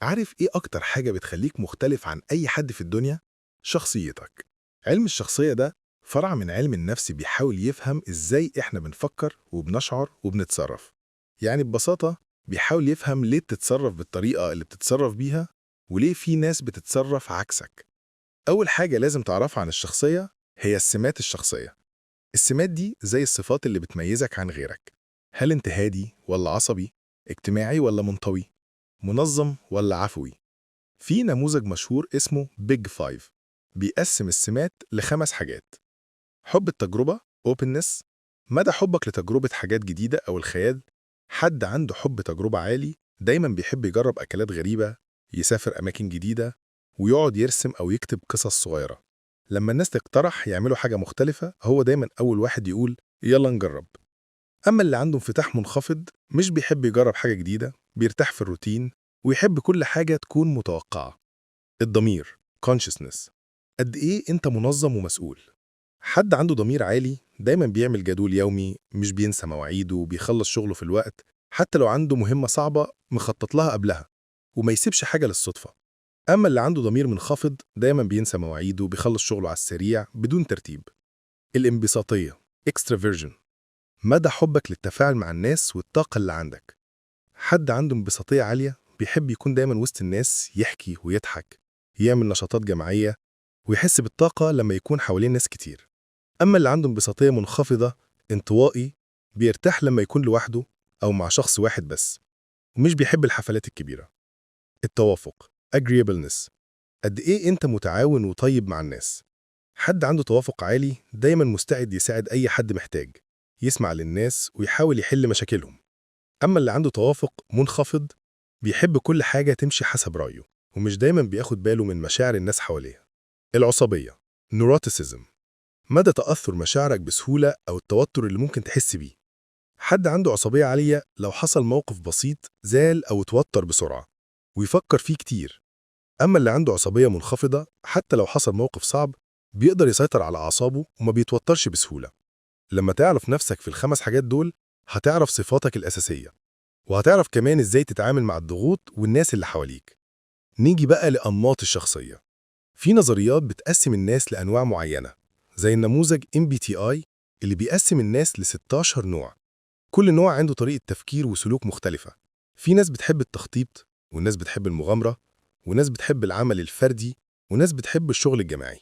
عارف إيه أكتر حاجة بتخليك مختلف عن أي حد في الدنيا؟ شخصيتك. علم الشخصية ده فرع من علم النفس بيحاول يفهم إزاي إحنا بنفكر وبنشعر وبنتصرف. يعني ببساطة بيحاول يفهم ليه بتتصرف بالطريقة اللي بتتصرف بيها، وليه في ناس بتتصرف عكسك. أول حاجة لازم تعرفها عن الشخصية هي السمات الشخصية. السمات دي زي الصفات اللي بتميزك عن غيرك. هل انت هادي ولا عصبي؟ اجتماعي ولا منطوي؟ منظم ولا عفوي؟ في نموذج مشهور اسمه Big Five، بيقسم السمات لخمس حاجات: حب التجربة openness، مدى حبك لتجربة حاجات جديدة أو الخيال. حد عنده حب تجربة عالي دايما بيحب يجرب أكلات غريبة، يسافر أماكن جديدة، ويقعد يرسم أو يكتب قصص صغيرة. لما الناس تقترح يعملوا حاجة مختلفة، هو دايما أول واحد يقول يلا نجرب. أما اللي عنده انفتاح منخفض، مش بيحب يجرب حاجة جديدة، بيرتاح في الروتين ويحب كل حاجة تكون متوقعة. الضمير consciousness، قد إيه أنت منظم ومسؤول. حد عنده ضمير عالي دايما بيعمل جدول يومي، مش بينسى مواعيده، وبيخلص شغله في الوقت حتى لو عنده مهمة صعبة مخطط لها قبلها، وما يسيبش حاجة للصدفة. أما اللي عنده ضمير منخفض، دايما بينسى مواعيده، بيخلص شغله على السريع بدون ترتيب. الانبساطية extraversion، مدى حبك للتفاعل مع الناس والطاقة اللي عندك. حد عنده انبساطية عالية بيحب يكون دايما وسط الناس، يحكي ويضحك، يعمل نشاطات جماعية، ويحس بالطاقة لما يكون حواليه ناس كتير. أما اللي عنده انبساطية منخفضة، انطوائي، بيرتاح لما يكون لوحده أو مع شخص واحد بس، ومش بيحب الحفلات الكبيرة. التوافق agreeableness، قد إيه أنت متعاون وطيب مع الناس. حد عنده توافق عالي دايما مستعد يساعد أي حد محتاج، يسمع للناس ويحاول يحل مشاكلهم. أما اللي عنده توافق منخفض، بيحب كل حاجة تمشي حسب رأيه، ومش دايما بياخد باله من مشاعر الناس حواليه. العصبية neuroticism، مدى تأثر مشاعرك بسهولة أو التوتر اللي ممكن تحس بيه. حد عنده عصبية عالية لو حصل موقف بسيط زعل أو اتوتر بسرعة ويفكر فيه كتير. أما اللي عنده عصبية منخفضة، حتى لو حصل موقف صعب بيقدر يسيطر على أعصابه وما بيتوترش بسهولة. لما تعرف نفسك في الخمس حاجات دول، هتعرف صفاتك الأساسية، وهتعرف كمان إزاي تتعامل مع الضغوط والناس اللي حواليك. نيجي بقى لأنماط الشخصية. في نظريات بتقسم الناس لأنواع معينة، زي النموذج MBTI اللي بيقسم الناس ل 16 نوع. كل نوع عنده طريقة تفكير وسلوك مختلفة. في ناس بتحب التخطيط، وناس بتحب المغامرة، وناس بتحب العمل الفردي، وناس بتحب الشغل الجماعي.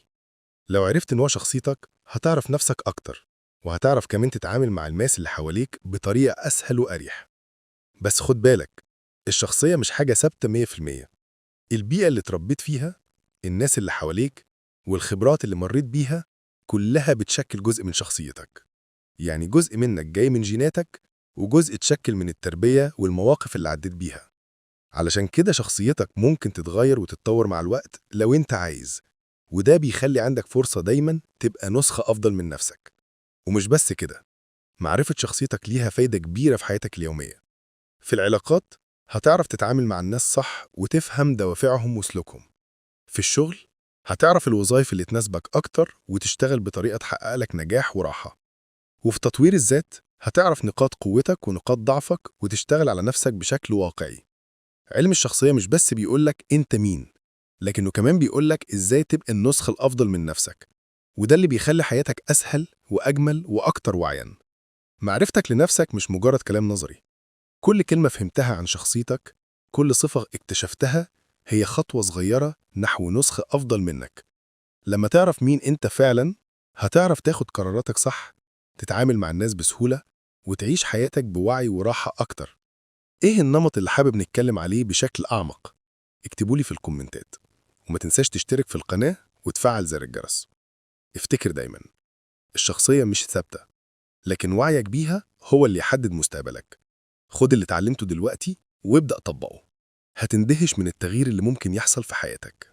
لو عرفت نوع شخصيتك، هتعرف نفسك أكتر، وهتعرف كمان تتعامل مع الناس اللي حواليك بطريقة أسهل وأريح. بس خد بالك، الشخصية مش حاجة ثابتة 100%. البيئة اللي اتربيت فيها، الناس اللي حواليك، والخبرات اللي مريت بيها كلها بتشكل جزء من شخصيتك. يعني جزء منك جاي من جيناتك، وجزء اتشكل من التربية والمواقف اللي عديت بيها. علشان كده شخصيتك ممكن تتغير وتتطور مع الوقت لو انت عايز، وده بيخلي عندك فرصة دايما تبقى نسخة أفضل من نفسك. ومش بس كده، معرفة شخصيتك ليها فايدة كبيرة في حياتك اليومية. في العلاقات، هتعرف تتعامل مع الناس صح وتفهم دوافعهم وسلوكهم. في الشغل، هتعرف الوظائف اللي تناسبك أكتر وتشتغل بطريقة تحقق لك نجاح وراحة. وفي تطوير الذات، هتعرف نقاط قوتك ونقاط ضعفك وتشتغل على نفسك بشكل واقعي. علم الشخصية مش بس بيقولك أنت مين، لكنه كمان بيقولك إزاي تبقى النسخة الأفضل من نفسك، وده اللي بيخلي حياتك أسهل وأجمل وأكتر وعيا. معرفتك لنفسك مش مجرد كلام نظري. كل كلمة فهمتها عن شخصيتك، كل صفة اكتشفتها، هي خطوة صغيرة نحو نسخة أفضل منك. لما تعرف مين أنت فعلا، هتعرف تاخد قراراتك صح، تتعامل مع الناس بسهولة، وتعيش حياتك بوعي وراحة أكتر. إيه النمط اللي حابب نتكلم عليه بشكل أعمق؟ اكتبولي في الكومنتات، وما تنساش تشترك في القناة وتفعل زر الجرس. افتكر دايما، الشخصية مش ثابتة، لكن وعيك بيها هو اللي يحدد مستقبلك. خد اللي اتعلمته دلوقتي وابدأ طبقه، هتندهش من التغيير اللي ممكن يحصل في حياتك.